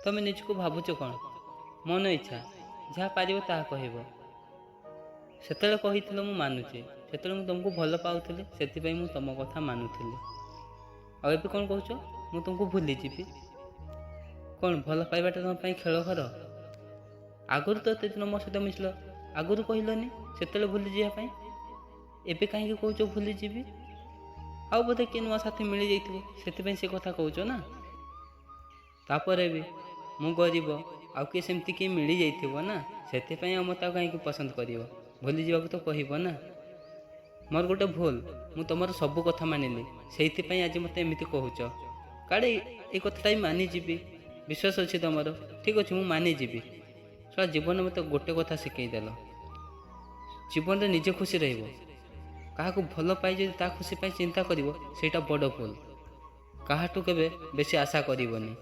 ତମେ ନିଜକୁ ଭାବୁଛ କ'ଣ? ମନ ଇଚ୍ଛା ଯାହା ପାରିବ ତାହା କହିବ। ସେତେବେଳେ କହିଥିଲ ମୁଁ ମାନୁଛି, ସେତେବେଳେ ମୁଁ ତୁମକୁ ଭଲ ପାଉଥିଲି, ସେଥିପାଇଁ ମୁଁ ତୁମ କଥା ମାନୁଥିଲି। ଆଉ ଏବେ କ'ଣ କହୁଛ? ମୁଁ ତୁମକୁ ଭୁଲିଯିବି? କ'ଣ ଭଲ ପାଇବାଟା ତୁମ ପାଇଁ ଖେଳ ଘର? ଆଗରୁ ତ ଏତେ ଦିନ ମୋ ସହିତ ମିଶିଲ, ଆଗରୁ କହିଲନି ସେତେବେଳେ ଭୁଲିଯିବା ପାଇଁ, ଏବେ କାହିଁକି କହୁଛ ଭୁଲିଯିବି? ଆଉ ବୋଧେ କିଏ ନୂଆ ସାଥୀ ମିଳିଯାଇଥିବ, ସେଥିପାଇଁ ସେ କଥା କହୁଛ ନା? ତାପରେ ବି ମୁଁ ଗରିବ, ଆଉ କିଏ ସେମିତି କିଏ ମିଳିଯାଇଥିବ ନା, ସେଥିପାଇଁ ଆଉ ମୋତେ ଆଉ କାହିଁକି ପସନ୍ଦ କରିବ? ଭୁଲିଯିବାକୁ ତ କହିବ ନା? ମୋର ଗୋଟେ ଭୁଲ, ମୁଁ ତୁମର ସବୁ କଥା ମାନିଲି, ସେଇଥିପାଇଁ ଆଜି ମୋତେ ଏମିତି କହୁଛ। କାଳେ ଏଇ କଥାଟା ବି ମାନିଯିବି, ବିଶ୍ୱାସ ଅଛି ତୁମର? ଠିକ୍ ଅଛି, ମୁଁ ମାନିଯିବି। ଶଳା ଜୀବନ ମୋତେ ଗୋଟେ କଥା ଶିଖେଇଦେଲ, ଜୀବନରେ ନିଜେ ଖୁସି ରହିବ। କାହାକୁ ଭଲ ପାଇ ଯଦି ତା ଖୁସି ପାଇଁ ଚିନ୍ତା କରିବ, ସେଇଟା ବଡ଼ ଭୁଲ। କାହାଠୁ କେବେ ବେଶୀ ଆଶା କରିବନି।